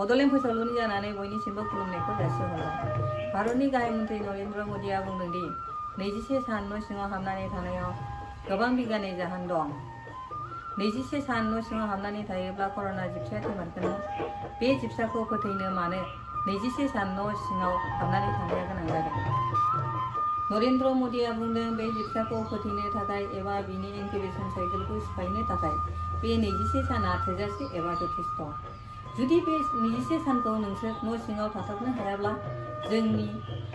बड'लेण्ड फोसावलुनि जानानै बयनिसिमबो खुलुमनायखौ जासिहरबाय। भारतनि गाहाय मन्थ्रि नरेन्द्र मोदीआ बुंदोंदि 21 सान न' सिङाव हाबनानै थानायाव गोबां बिगियाननि जाहोन दं। 21 सान न' सिङाव हाबनानै थायोब्ला कर'ना जिबसाया थैमारगोन। बे जिबसाखौ फोथैनो मानो 21 सान न' सिङाव हाबनानै थानाया गोनां जादों। नरेन्द्र मोदीआ बुंदों बे जिबसाखौ फोथैनो थाखाय एबा बिनि इनक्युबेसन साइकेलखौ सिफायनो थाखाय बे 21 साना थोजासे एबा जथेस्थ'। जुदि बे 21 सानखौ नोंसोर न' सिङाव थाथाबनो हायाब्ला जोंनि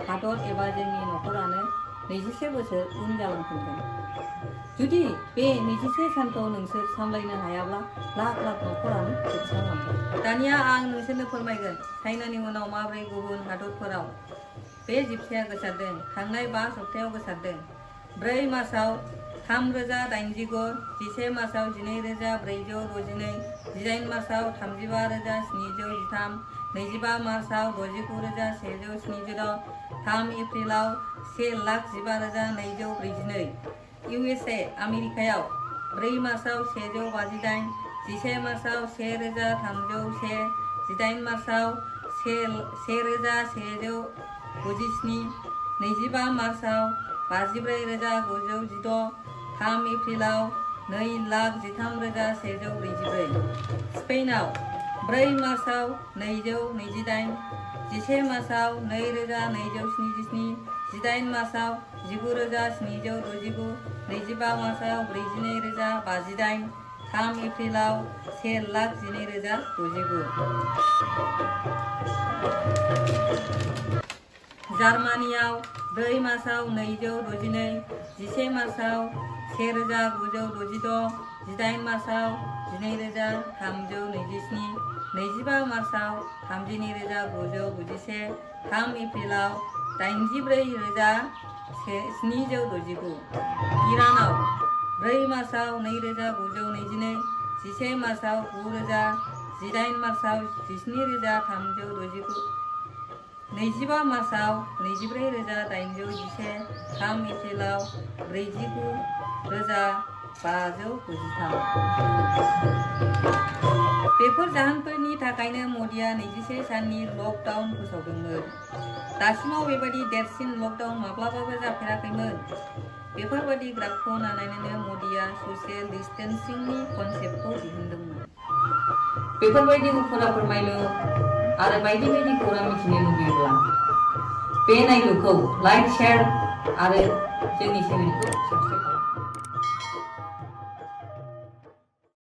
हादर एबा जोंनि नखरानो 21 बोसोर उन जालांफिनगोन। जुदि बे 21 सानखौ नोंसोर सामलायनो हायाब्ला लाख लाख नखरानो जोबस्रांलांगोन। दानिया आं नोंसोरनो फोरमायगोन चाइनानि उनाव माबोरै गुबुन हादरफोराव बे जिबसाया गोसारदों। थांनाय 5 सप्तायाव गोसारदों। 4 मार्चआव 3089, 11 मार्चआव 12462, 18 मार्चआव 35713, 25 मार्चआव 69176, 3 एप्रिलाव 1,15,242। USA आमेरिकायाव 4 मार्चआव 158, 11 मार्चआव 1301, 18 मार्चआव 1197, 25 मार्चआव 54916, 3 एप्रिलाव 2,13,144। स्पेनआव 4 मार्चआव 228, 11 मार्चआव 2277, 18 मार्चआव 19769, 25 मार्चआव 42058, 3 एप्रिलाव 1,12,069। जार्मानियाव 4 मार्चआव 262, 11 मार्चआव 1966, 18 मार्चआव 12327, 25 मार्चआव 32991, 3 एप्रिलाव 84769। इरानाव 4 मार्चआव 2922, 11 मार्चआव 9000, 18 मार्चआव 17369, 25 मार्चआव 24811, 3 एप्रिलाव 49593। बेफोर जाहोनफोरनि थाखायनो मोदीआ 21 साननि लकडाउन फोसावदोंमोन। दासिमाव बेबादि देरसिन लकडाउन माब्लाबाबो जाफेराखैमोन। बेफोरबादि ग्राफखौ नायनानैनो मोदीआ ससियेल डिस्टेन्सिंनि कनसेप्टखौ दिहुनदोंमोन। बेफोरबायदि उफुरा फोरमायलु आरो बायदि बायदि खौरां मिथिनो लुबैयोब्ला बे नायलुखौ लाइक, शेयार आरो जोंनि चेनेलखौ साबस्क्राइब